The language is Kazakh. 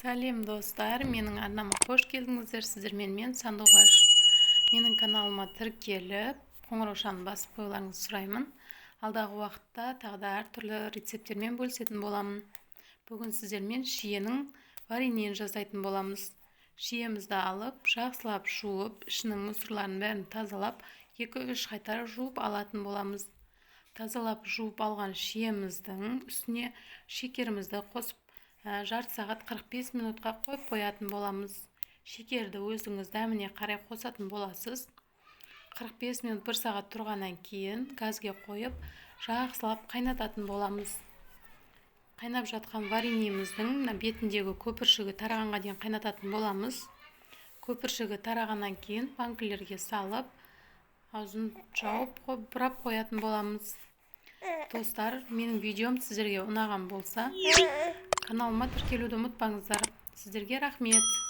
Сәлем, достар! Менің арнама қош келдіңіздер! Сіздермен мен, Сандуғаш. Менің каналыма тіркеліп, қоңыраушаны басып қоюларыңызды сұраймын. Алдағы уақытта тағы да әртүрлі рецепттермен бөлісетін боламын. Бүгін сіздермен шиенің вареньені жасайтын боламыз. Шиемізді алып, жақсылап жуып, ішінің мусорларын бәрін тазалап, 2-3 қайтара жуып алатын боламыз. Тазалап жуып алған шиеміздің үстіне шекерімізді қосып, жарты сағат 45 минутқа қойып қоятын боламыз. Шекерді өзіңіз дәміне қарай қосатын боласыз. 45 минут, бір сағат тұрғаннан кейін газге қойып, жақсылап қайнататын боламыз. Қайнап жатқан вареньеміздің мына бетіндегі көпіршігі тарағанға дейін қайнататын боламыз. Көпіршігі тарағаннан кейін банкілерге салып, аузын жауып, бұрап қоятын боламыз. Достар, менің видеом сіздерге ұнаған болса, каналыма тіркелуді ұмытпаңыздар. Сіздерге рахмет.